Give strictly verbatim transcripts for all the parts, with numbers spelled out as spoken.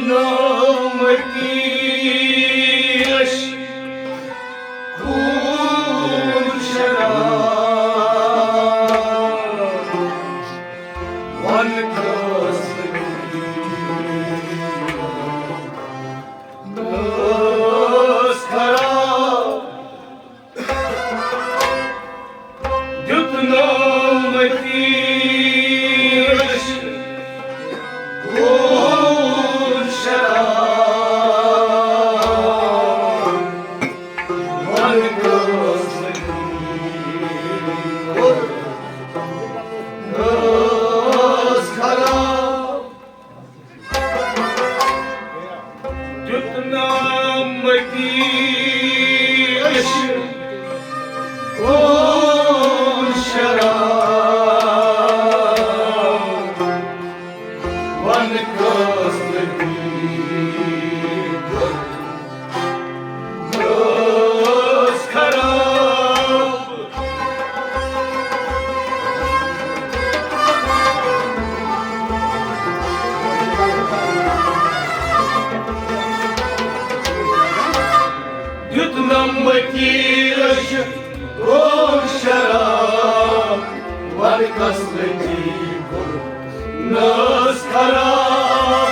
نامتی عشق خون شراب، ون کس نس خراب۔ دیُت نومتی عشق خون شراب، ون کس نس خراب۔ دیُت نامتی عشق خون شراب، ون کس نس خراب۔ دیُت نمتی عشق گوٚو شراب، ورقس لٔگی گُل نس خراب۔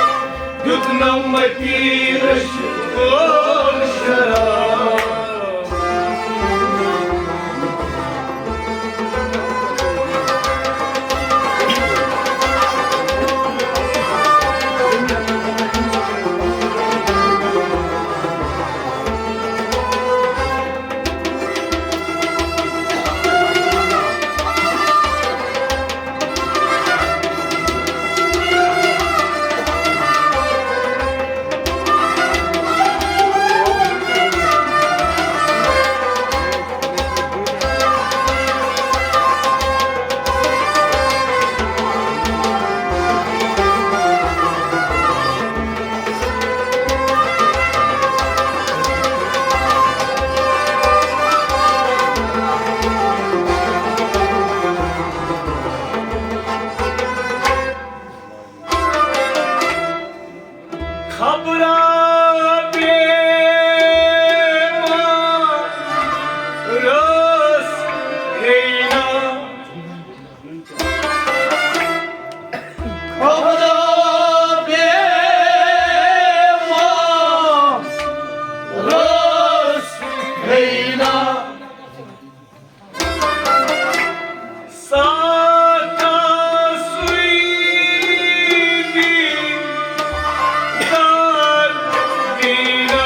دیُت نمتی عشق گوٚو شراب۔ خبرا بیمار رس ہینا۔ خبرا بیمار رس ہینا۔ ساتا سویدی دار دینا۔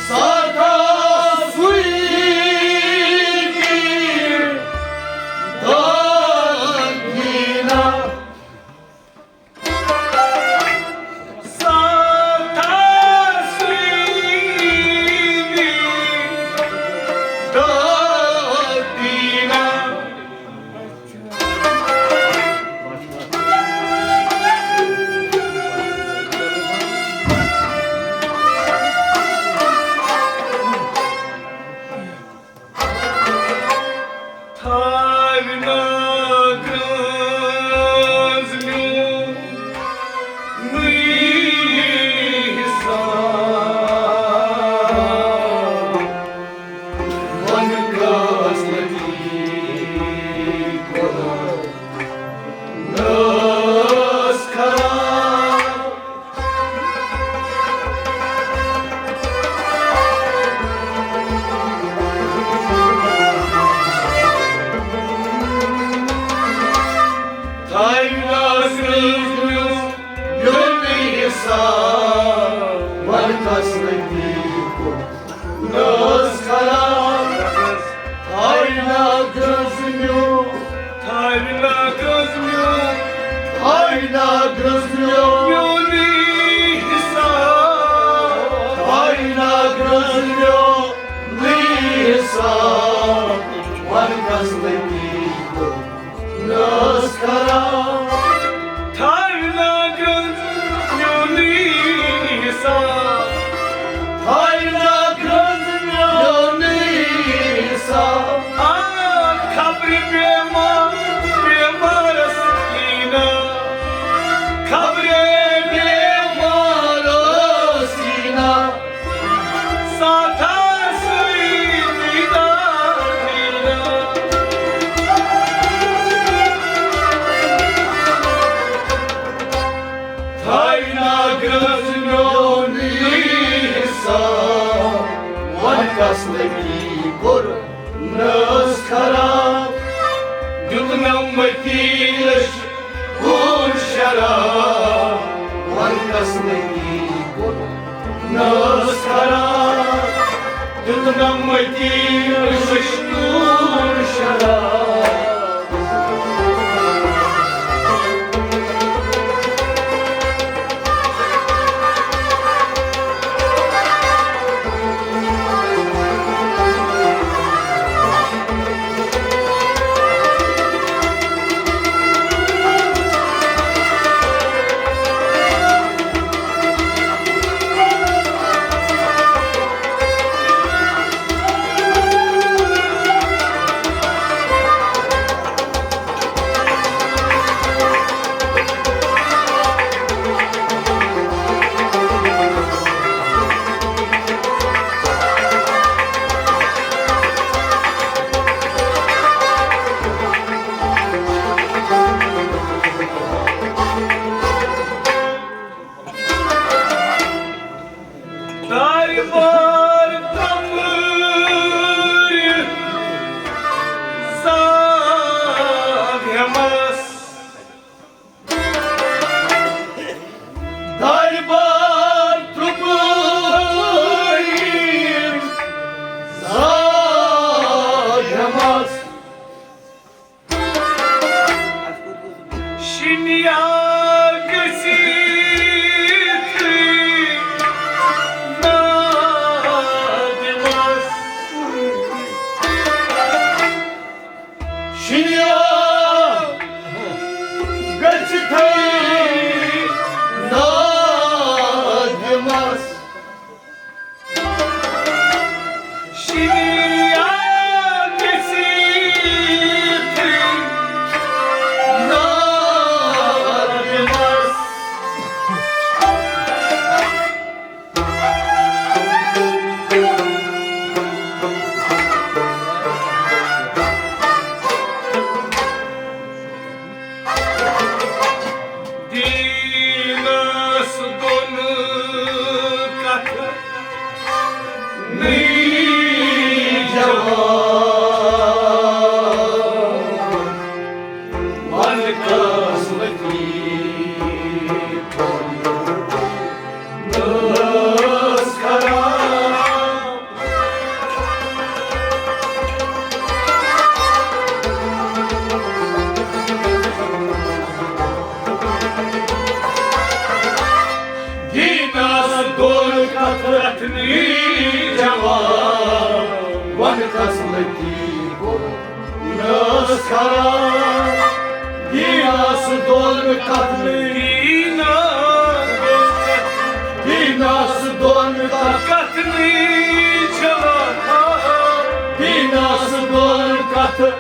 ساتا سویدی دار دینا۔ تھاوِ نا گرٛانٛز میون نُے حِساب۔ وَن کَس لٔگی خۄدا نَس خراب۔ تھاوِ ناز میون یُن حِساب، وَن کَس لٔگی نَس خراب۔ نہ ٲس خراب، دیُت نہ مٔتی أچھ ہوٗن شراب، وَن کَس لٔگی گوٚٹ۔ نہ ٲس خراب، دیُت نہ مٔتی أچھ ہوٗن شراب۔ دارِ بار کمٕرۍ زاو ہٮ۪مس۔ دارِ بار ترٛوپٲرۍ زاو ہٮ۪مس۔ شِنیا گٔژھِتھ نادِ مَس۔ شِنیا گٔژھِتھ نادِ مَس۔ شِنیا گٔژھِتھ نادِ مَس۔ دیٖنَس دۄن کَتھٕ نٔے جواب، وَن کَس لٔگی نہ ٲس خراب۔ دیٖنَس دۄن کَتھَن جواب، وَن کَس لٔگی گوٚو نہ ٲس خراب۔ دیٖنَس دۄن کَتھَن، دیٖنَس دۄن کَتھَن، دیٖنَس دۄن کَتھَن جواب، دیٖنَس دۄن کَتھَن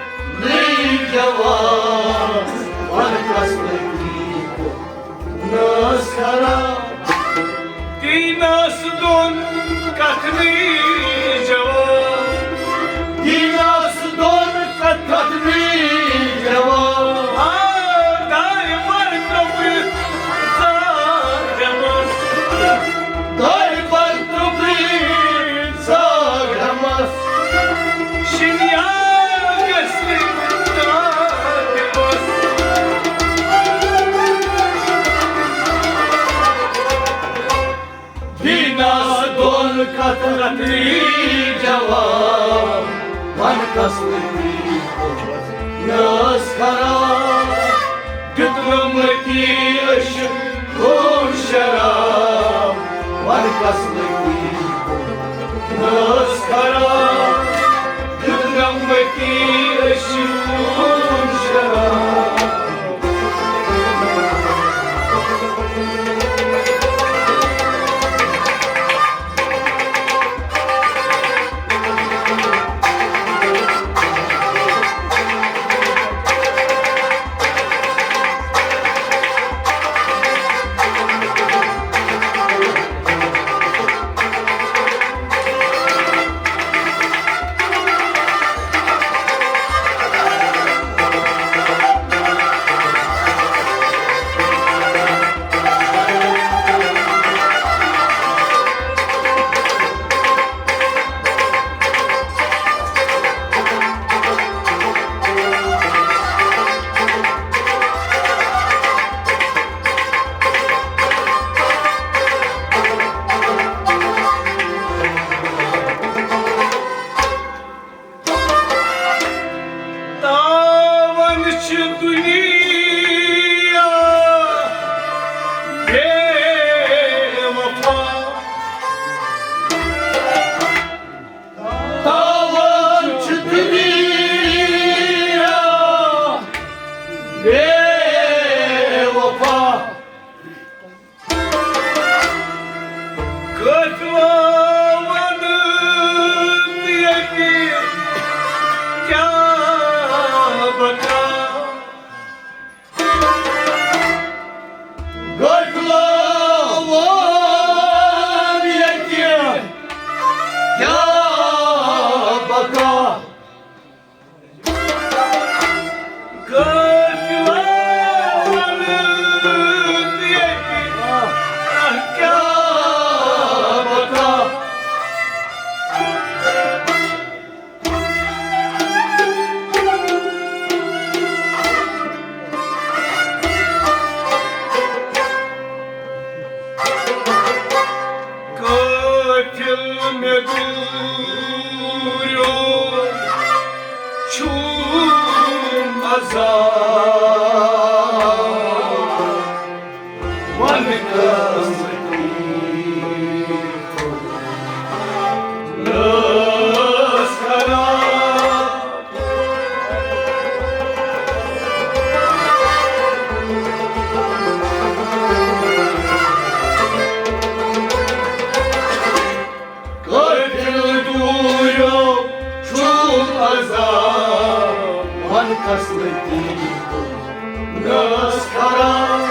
جواب، وَن کَس لٔگی گوٚو نہ ٲس خراب۔ دیٖنَس دۄن کَتھَن جواب، دیٖنَس دۄن کَتھَن جواب۔ آ، دارِ بار ترٛوپٲرۍ زاو ہٮ۪مس۔ دارِ بار ترٛوپٲرۍ زاو ہٮ۪مس۔ شِنیا گٔژھِتھ نادِ مَس۔ دیٖنَس دۄن کَتھَن جواب، وَن کَس لٔگی نہ ٲس خراب۔ دیُت نہ مٔتی أچھ ہوٗن شراب، وَن کَس لٔگی نہ ٲس خراب۔ دیُت نہ مٔتی أچھ ہوٗن شراب۔ چھِ دُنیا بے وفا۔ تاوان چھِ دُنیا بے وفا۔ قٲفلہٕ وَنہٕ ییٚتہِ کیٛاہ بکا۔ قٲفلہٕ وَنہٕ ییٚتہِ کیٛاہ بکا۔ قٲفلہٕ وَنہٕ ییٚتہِ کیٛاہ بکا۔ قٲفِل مےٚ دوٗریو چھُم عذاب، وَنہٕ کَس ٲس خراب۔ قٲفِل دوٗریو چھُم عذاب، وَنہٕ کَس لطیفُک نہ ٲس خراب۔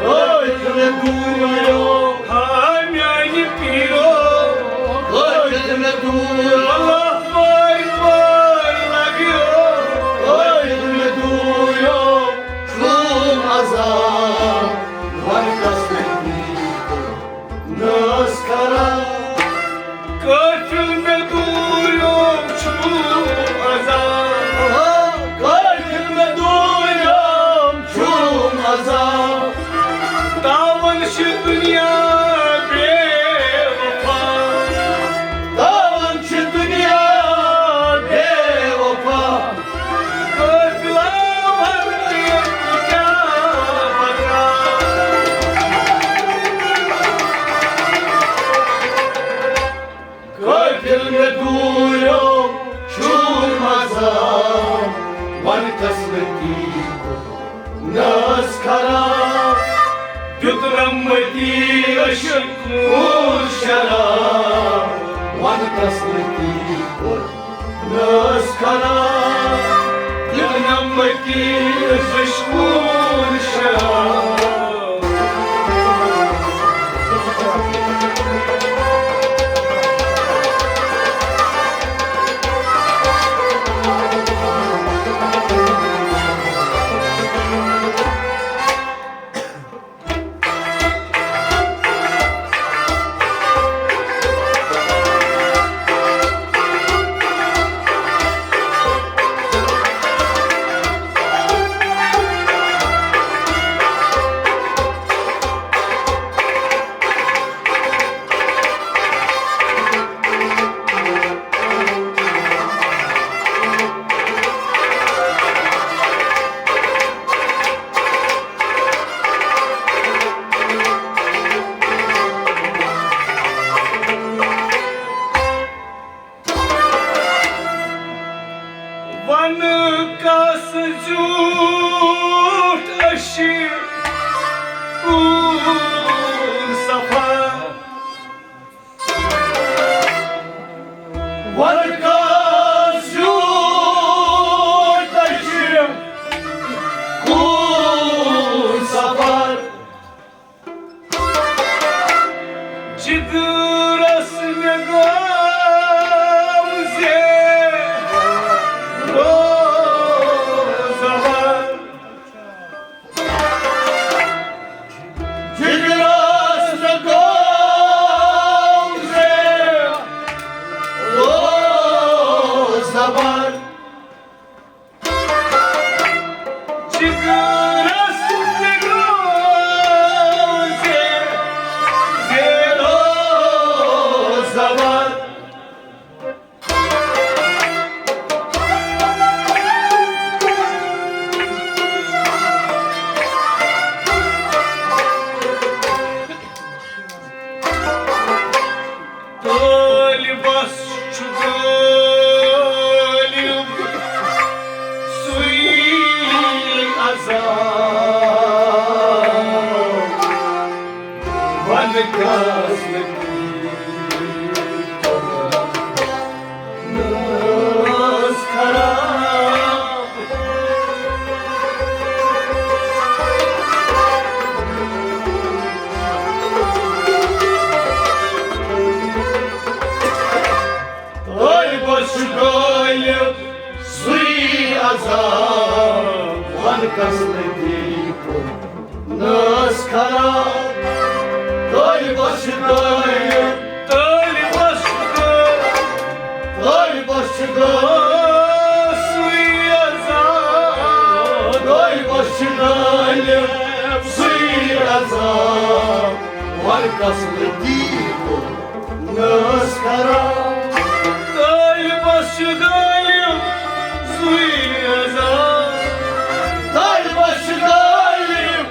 قٲفِل دوٗریو، ہا میٛانہِ پیٖرو۔ قٲفِل دوٗریو، اللہ پٲرۍ پٲرۍ لَگیو۔ قٲفِل دوٗریو چھُم عذاب، وَنہٕ کَس لطیفُک نہ ٲس خراب۔ قٲفِل مےٚ دوٗریو چھُم عذاب۔ قٲفِل مےٚ دوٗریو چھُم عذاب۔ تاوان چھِ دُنیا بے وفا۔ تاوان چھِ دُنیا بے وفا۔ قٲفِل وَنہٕ ییٚتہِ کیٛاہ بکا۔ قٲفِل مےٚ دوٗریو چھُم عذاب، وَنہٕ کَس لطیفُک نہ ٲس خراب۔ دیُتنم مٔتی عشقُک شراب، وَنہٕ کَس لطیفُک نہ ٲس خراب۔ دیُتنم مٔتی عشقُک شراب۔ وَنہٕ کَس زیوٗٹھ عشقُک سفر۔ وَنہٕ کَس زیوٗٹھ عشقُک سفر۔ جگرس مےٚ گام زے روزان۔ جگرس مےٚ گام زے روزان۔ جگرس مےٚ گام زے، زے روزان۔ عذاب، وَن کَس لطیفُک نہ ٲس خراب۔ طٲلبَس چھُ غٲلِب، طٲلبَس چھُ غٲلِب، طٲلبَس چھُ غٲلِب سُے عذاب۔ طٲلبَس چھُ غٲلِب سُے عذاب، وَن کَس لطیفُک نہ ٲس خراب۔ طٲلبَس چھُ غٲلِب سُے عذاب۔ طٲلبَس چھُ غٲلِب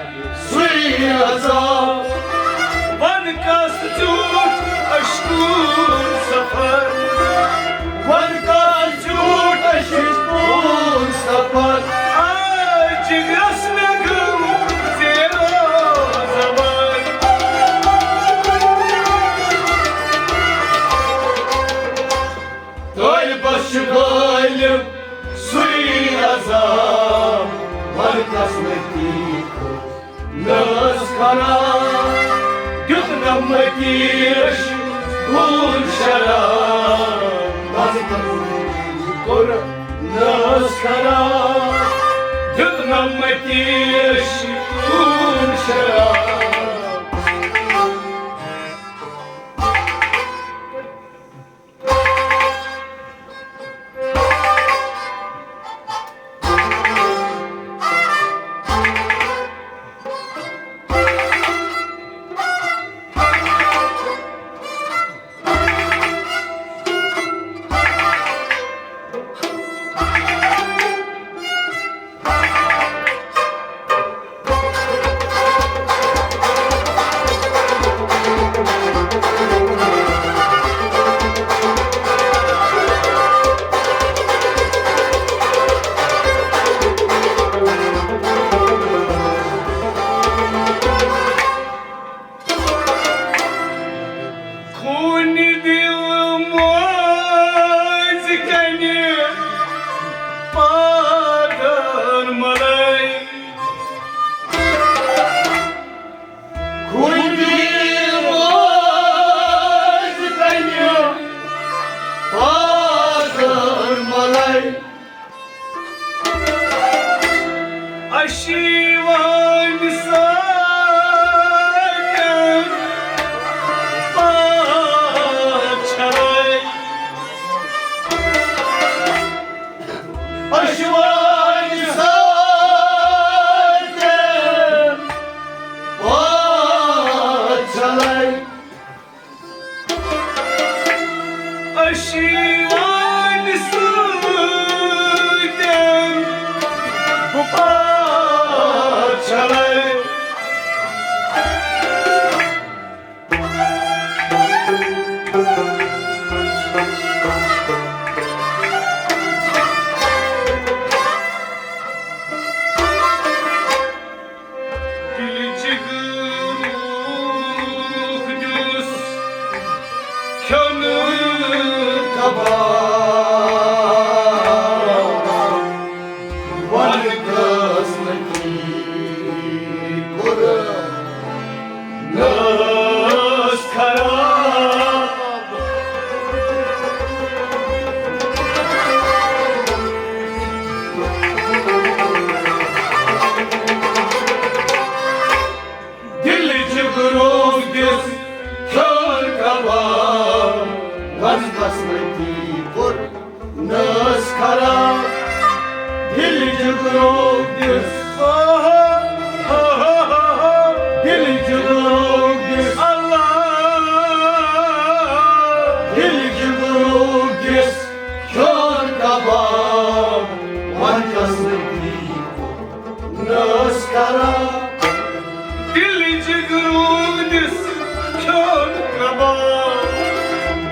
سُے عذاب۔ وَن کَس زیوٗٹھ عشقُک سفر۔ وَن کَس زیوٗٹھ عشقُک سفر۔ آ، جگرس مےٚ گوٚو زیرو زبر۔ طٲلبَس چھُ غٲلِب سُے عذاب، وَن کَس لطیفُک نہ ٲس خراب۔ دیُت نہ مٔتی عشقُک شراب، وَن کَس لطیفُک نہ ٲس خراب۔ دیُت نہ مٔتی عشقُک شراب۔ خوٗنہِ دِل مٲنٛزِ کنہِ پادر ملٲے۔ خوٗنہِ دِل مٲنٛزِ کنہِ پادر ملٲے۔ اشیوان ساتن پاچھاے۔ اشیوان ساتن پاچھاے۔ اشیوان ساتن پاچھاے۔ دِلہِ جِگرُک دیُس کھیوٚن کباب۔ وَن کَس لطیفُک نہ ٲس خراب۔ دِلہِ جِگرُک دیُس کھیوٚن کباب، وَن کَس لطیفُک نہ ٲس خراب۔ دِلہِ جِگرُک دیُس، دِلہِ جِگرُک دیُس، اللہ۔ دِلہِ جِگرُک دیُس کھیوٚن کباب، وَن کَس لطیفُک نہ ٲس خراب۔ دِلہِ جِگرُک دیُس کھیوٚن کباب۔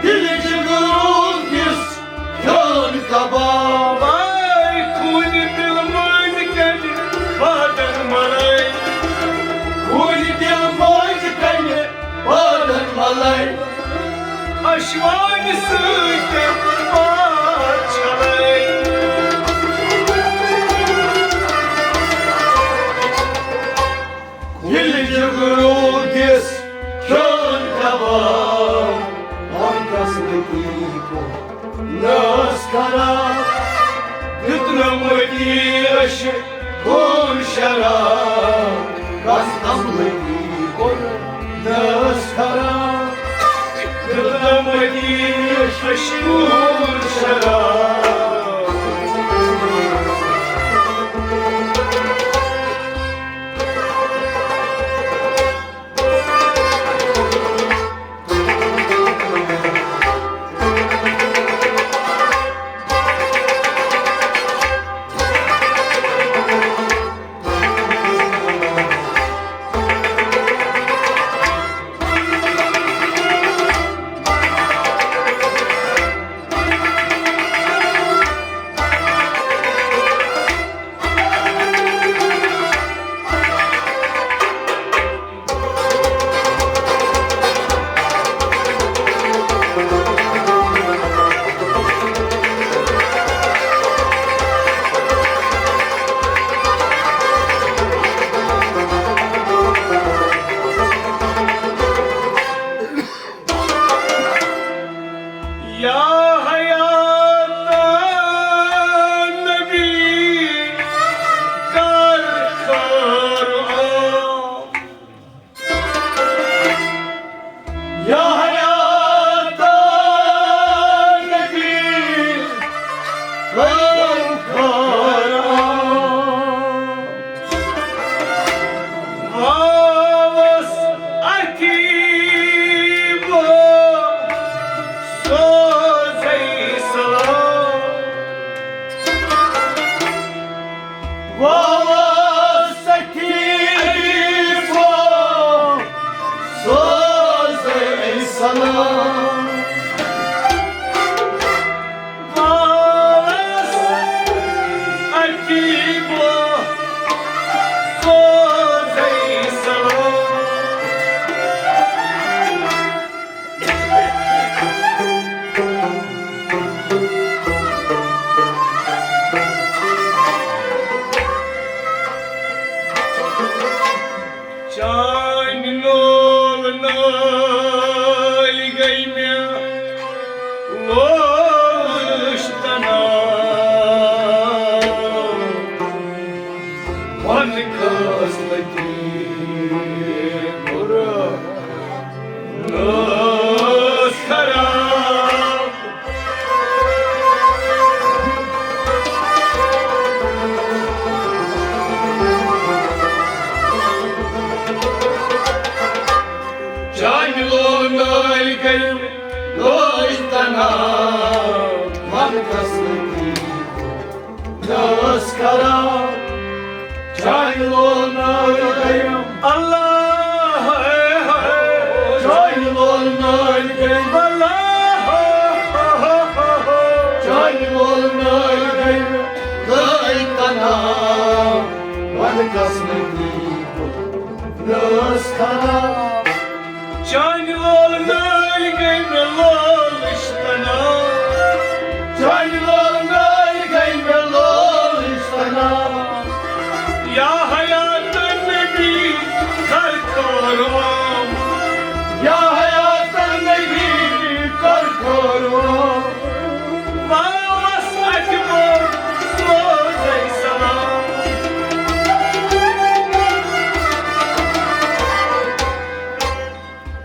دِلہِ جِگرُک دیُس کھیوٚن کباب۔ آے خوٗنہِ دِل مٲنٛزِ کنہِ پادر ملٲے۔ خوٗنہِ دِل مٲنٛزِ کنہِ پادر ملٲے۔ اشوانہِ سۭتۍ پاچھلٲے۔ ییٚلہِ جِگرُک دیُس کھیوٚن کباب، وَن کَس لطیفُک نہ ٲس خراب۔ دیُتنم أتی أچھ خوٗن شراب، کس عملہٕ کوٚر نہٕ ٲس خراب۔ دیُتنم أتی أچھ خوٗن شراب۔ یا حیات نبی، کر خٲر عام۔ یا حیات نبی، کر خٲر عام۔ واوس اَتھی بہٕ سوزَے سلام۔ واوس اَتھی بہٕ سوزَے سلام۔ واوس اَتھی بہٕ سوزَے سلام۔ چانہِ لول نٲلۍ گٔے مےٚ لولٕچ تنا۔ وَن کٲژ لَٹہِ کوٚر نہٕ خراب۔ چانہِ لول نٲلۍ گٔے لٲج تنہا، وَن کس لٔگۍ نہٕ ٲس خراب۔ چانہِ لول نٲلۍ گٔے اللہ، چانہِ لول نٲلۍ گٔے اللہ، چانہِ لول نٲلۍ گٔے لٲج تنہا، وَن کس لٔگۍ نہٕ ٲس خراب۔ چانہِ لول نٲلۍ گٔے مےٚ لولٕچ تنا۔ چانہِ لول نٲلۍ گٔے مےٚ لولٕچ تنا۔ یا حیات نبی کر خٲر عام۔ یا حیات نبی کر خٲر عام۔ واوس اَتھِ بہٕ سوزَے سلام۔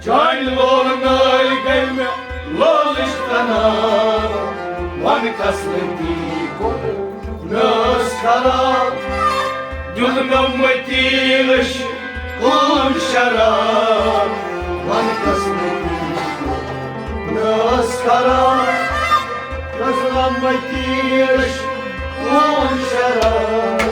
چانہِ لول نٲلۍ گٔے مےٚ لولٕچ تنا، وَن کس لٔگۍ کوٚر نہٕ ٲس خراب۔ دیُت نہٕ مٔتی أچھ خوٗن شراب، وَن کس لٔگۍ نہٕ ٲس خراب۔ کس لٔگۍ مٔتی أچھ خوٗن شراب۔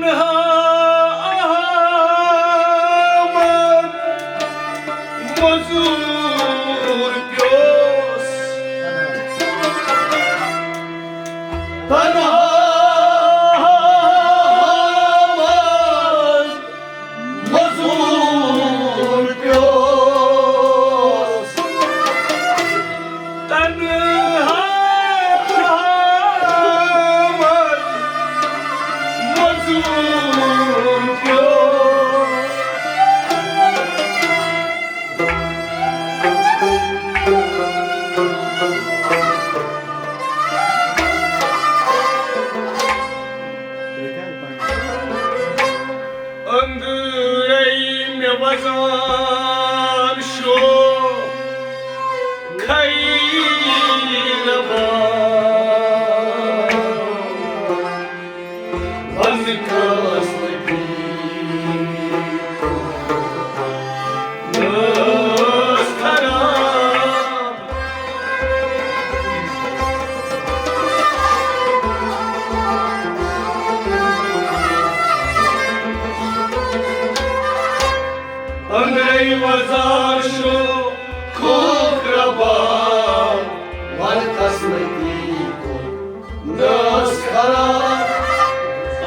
تنہا احمد مزور پیوس۔ تنہا احمد مزور پیوس۔ تنہا احمد مزور پیوس۔ أنٛدرَے مےٚ وزان شوق خیربان۔ وَنہٕ کٲنٛسہِ نہٕ بیٚیہِ۔ نہ ٲس خراب۔ أنٛدرَے وزان شوقُک رباب، وَنہٕ کَس نہٕ تی کوٚر۔ نہ ٲس خراب۔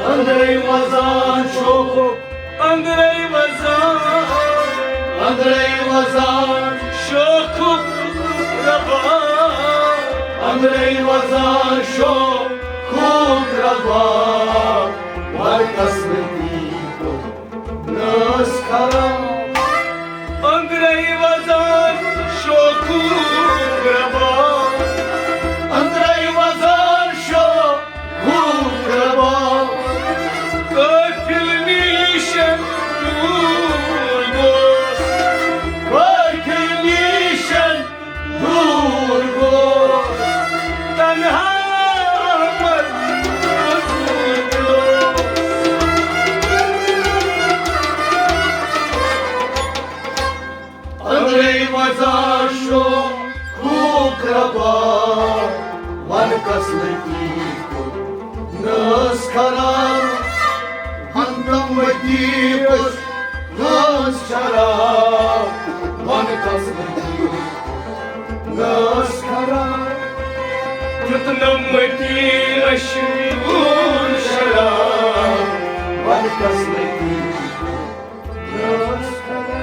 أنٛدرَے وزان شوقُک، أنٛدرَے وزان، أنٛدرَے وزان شوقُک رباب۔ أنٛدرَے وزان شوقُک رباب، وَنہٕ کَس نہٕ تی کوٚر۔ نہ ٲس خراب۔ أنٛدرَے وزان شوقُک رباب۔ أنٛدرَے وزان شوقُک رباب۔ قٲفِل نِشَن دوٗر گوس۔ قٲفِل نِشَن دوٗر گوس۔ تنہا احمد مزور پیوس۔ أنٛدرَے وزان شوقُک رباب، وَنہٕ کَس نہٕ تی کوٚر۔ نہ ٲس خراب۔ ہنٛگتہٕ مٔتی ٲس، نہ ٲس شراب، وَنہٕ کَس نہٕ تی۔ نہ ٲس خراب۔ دیُت نہ مٔتی أچھن شراب، وَنہٕ کَس نہٕ تی۔ نہ ٲس خراب۔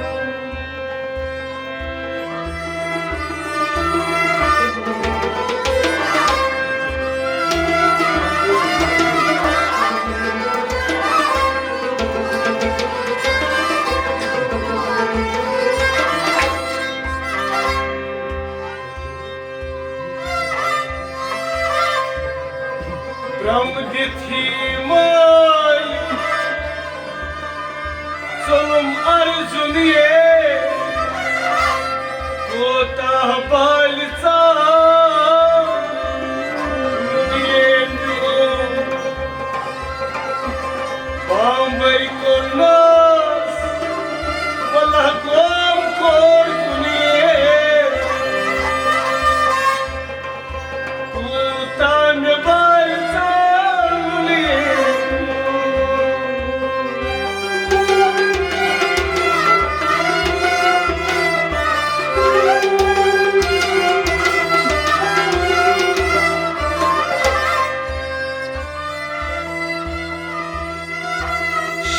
برٛم دِتھ ہی مٲلۍ ظُلم ارزُن یے، کوتاہ بالہِ ژاو یے میون۔ بامبر کوٚرنس، واللہ قوم کوٚر کُنی۔ کوٗتاہ مےٚ بارِ ژاولہِ۔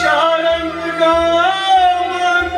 شہرن تہٕ گامن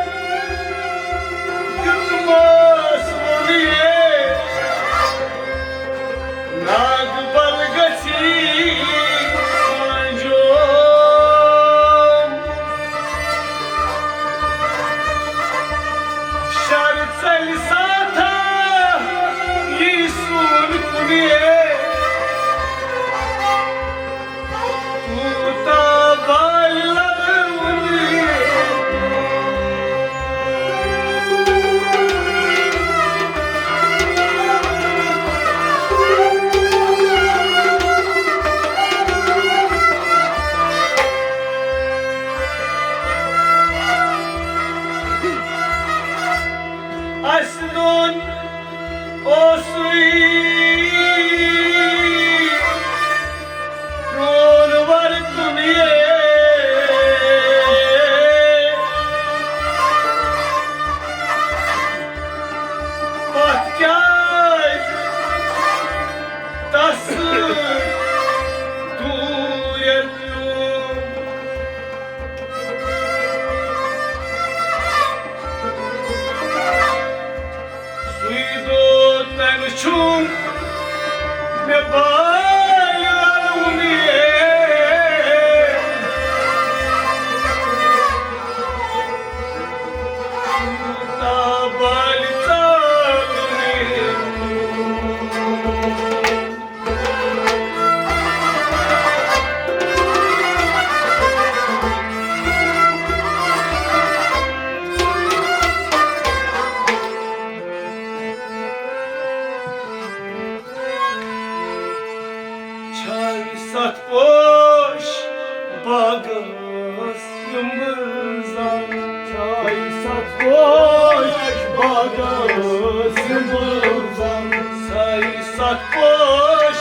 یِم بہٕ زانہٕ۔ چھاے ستھ پوش باغس یِم بہٕ زانہٕ۔ ساے ستھ پوش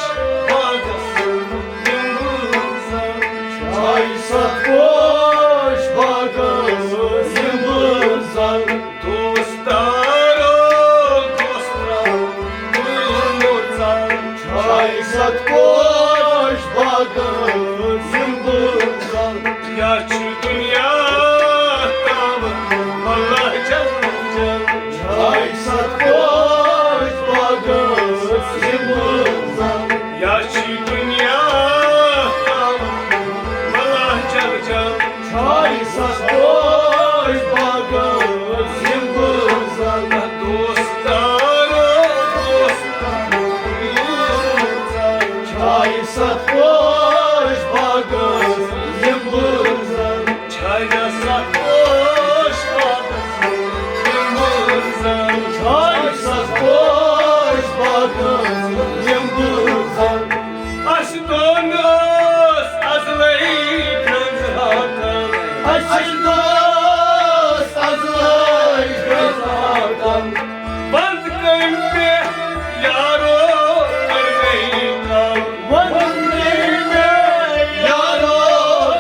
باغس یِم بہٕ زانہٕ۔ چھاے ستھ پوش باغس یِم بہٕ زانہٕ۔ دوستارو، دوستارو، دوستارو۔ چھاے ستھ پوش باغس یِم بہٕ زانہٕ۔ یا چھُ دُنیا تام اللہ جل جل۔ چھاے ستھ پوش باغس یِم بہٕ زانہٕ۔ یا چھُ دُنیا تام اللہ جل جل۔ چھاے ستھ پوش باغس یِم بہٕ زانہٕ۔ دوستارو، دوستارو۔ چھاے ستھ پوش باغس یِم بہٕ زانہٕ۔ چھاے ستھ پوش باغس یِم بہٕ زانہٕ۔ چھاے ستھ پوش باغس یِم بہٕ زانہٕ۔ اَسہِ دۄن ٲس ازلے گرٛنٛز ہاکان۔ اَسہِ دۄن ٲس ازلے گرٛنٛز ہاکان۔ وَنٛدٕ کٔمۍ پے یارو کٔرمَے کَم۔ وَنٛدٕ کٔمۍ پے یارو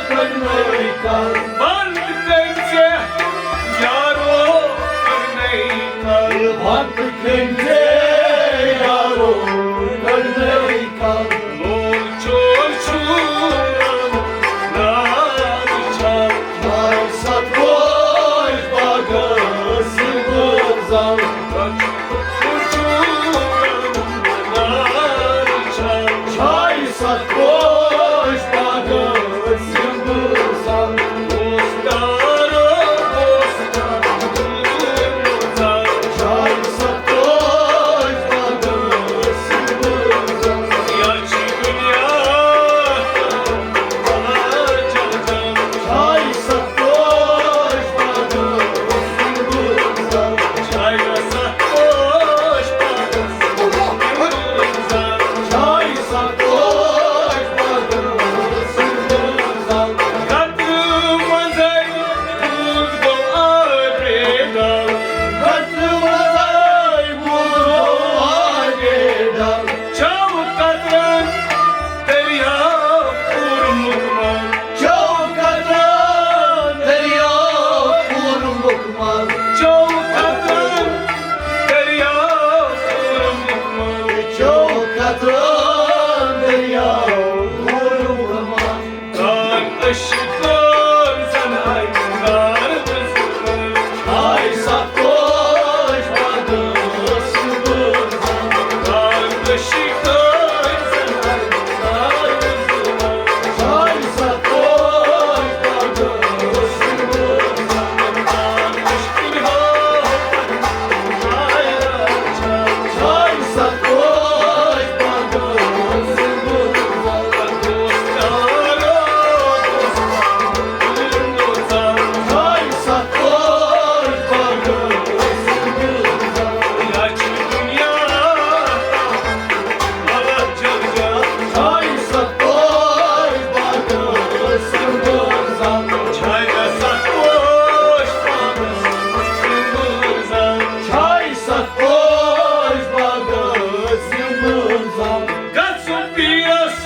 کٔرمَے کَم۔ وَنٛدٕ کٔمۍ پے یارو کٔرمَے کَم۔ وَنٛدٕ کٔمۍ پے یارو کٔرمَے کَم۔ لول چور چھُ نار چھا۔ چھاے ستھ پوش باغس یِم بہٕ زانہٕ۔ چھاے ستھ پوش باغس یِم بہٕ زانہٕ۔ دوستارو، دوستارو۔ چھاے ستھ پوش باغس یِم بہٕ زانہٕ۔ یا چھِ دُنیا چھاے ستھ پوش باغس یِم بہٕ زانہٕ۔ چھاے ستھ پوش باغس یِم بہٕ زانہٕ۔ چھاے ستھ پوش باغس یِم بہٕ زانہٕ۔ قطرٕ منٛزَے روٗد گوٚو آبے ڈل۔ قطرٕ منٛزَے روٗد گوٚو آبے ڈل۔ چو قطرن دٔریاو پوٗرمُت منٛز۔ چو قطرن دٔریاو پوٗرمُت منٛز۔ چو قطرن دٔریاو پوٗرمُت منٛز۔ چو قطرن دٔریاو پوٗرمُت منٛز۔ کان عشقن زن آئی کار بزن۔ آئی ستھ پوش باغس بزن۔ کان عشقن زن آئی کار بزن۔ آئی ستھ پوش باغس بزن۔ کان عشقن ہو چھاے ستھ پوش باغس یِم بہٕ زانہٕ۔ گژھ پیٖرس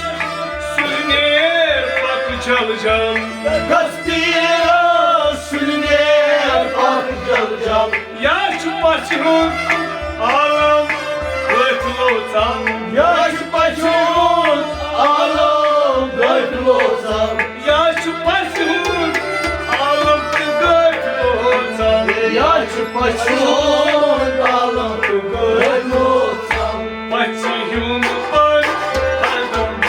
سُلہِ نیر پکھ جل جل۔ گژھ پیٖرس سُلہِ نیر پکھ جل جل۔ یا چھُ پژھِ ہُنٛد عالم گٔتھۍ لوژان۔ یا چھُ پژھِ ہُنٛد عالم گٔتھۍ لوژان۔ یا چھُ پژھِ ہُنٛد عالم تہِ گٔتھۍ لوژان۔ یا چھُ پژھِ ہُنٛد عالم تہِ گٔتھۍ لوژان۔ پژھِ ہُنٛد پن ہردم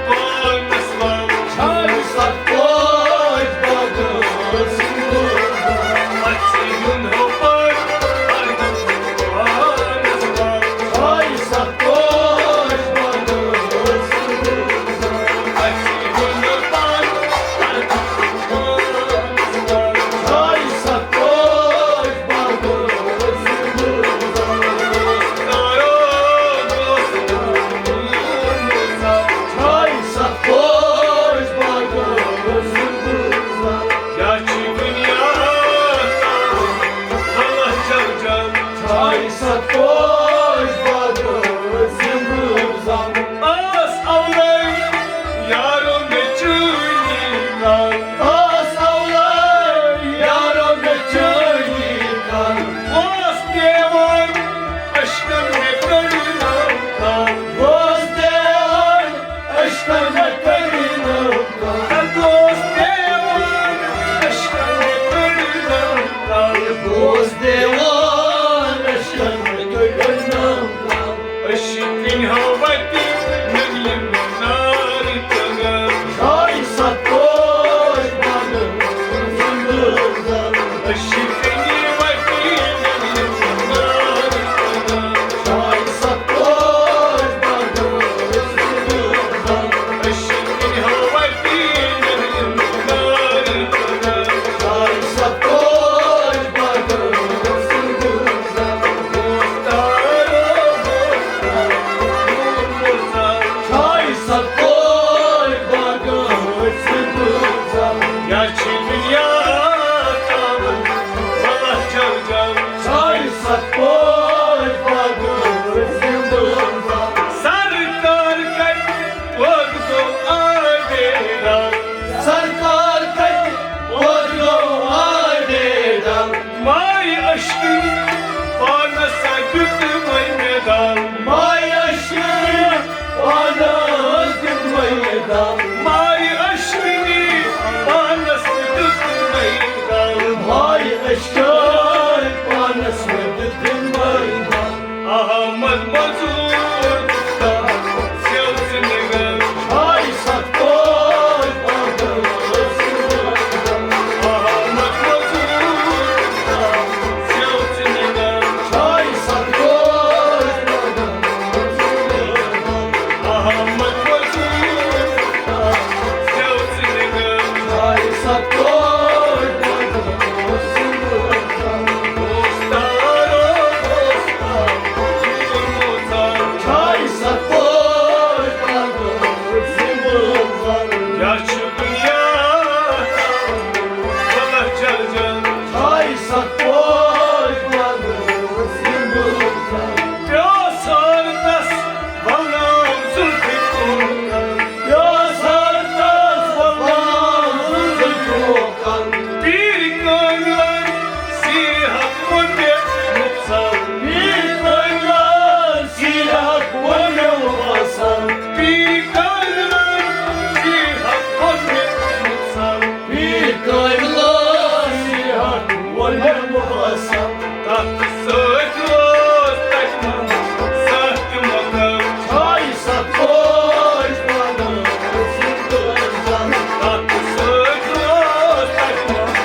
پانس ول۔ چھاے ستھ پوش باغس یِم بہٕ زانہٕ۔ پژھِ ہُنٛد ہو پن ہردم پانس ول۔ چھاے ستھ پوش باغس یِم بہٕ زانہٕ۔ پژھِ ہُنٛد پن ہردم پانس ول۔ چھاے ستھ پوش باغس مایہِ اشکنی پانس دیُت وۄنۍ مےٚ دل۔ مایہِ اشکنی پانس دیُت وۄنۍ مےٚ دل۔ مایہِ اشکنی پانس دیُت وۄنۍ دل۔ مایہِ اشکنی پانس دیُت وۄنۍ دل۔ احمد مزور سیو ژٕ نگر۔ ہاے ستھ پوش باغس۔ احمد مزور سیو ژٕ نگر۔ ہاے ستھ پوش باغس۔ احمد مزور سیو ژٕ نگر۔ ہاے ستھ پوش باغس۔ دوستارو دوستارو۔ چھاے ستھ پوش باغس سمبل زر۔ یا چھُ دُنیا تاوان، بلہ جل جل۔ چھاے ستھ پوش باغس سمبل زر۔ پیاسار تس ولناو زلفہِ کوکل۔ پیاسار تس ولناو زلفہِ کوکل۔ پیٖرِ کٲمِلن سیٖرِ حق ووٚن مےٚ مفصل۔ پیٖرِ کٲمِلن سیٖرِ حق ووٚن مےٚ مفصل۔ پیٖرِ کٲمِلن سیٖرِ حق ووٚن مےٚ مفصل۔ پیٖرِ کٲمِلن سیٖرِ حق ووٚن مےٚ مفصل۔ تتھ سۭتۍ اوس تتہِ منٛز سکھ تہِ مۄکل۔ چھاے ستھ پوش باغس سمبل زر۔ تتھ سۭتۍ اوس تتہِ منٛز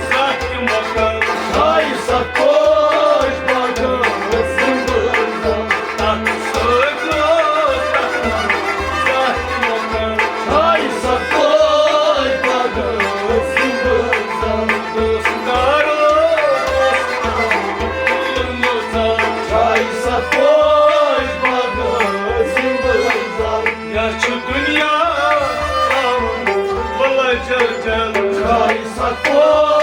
سکھ تہِ مۄکل۔ چھاے ستھ پوش باغس سمبل زر۔ تتھ سۭتۍ اوس تتہِ منٛز سکھ تہِ مۄکل۔ چھاے ستھ پوش باغس سمبل زر۔ دوستارو دوستارو۔ چھاے ستھ پوش باغس سمبل زر۔ یا چھُ دُنیا تاوان، بلہ جل جل۔ چھاے ستھ پوش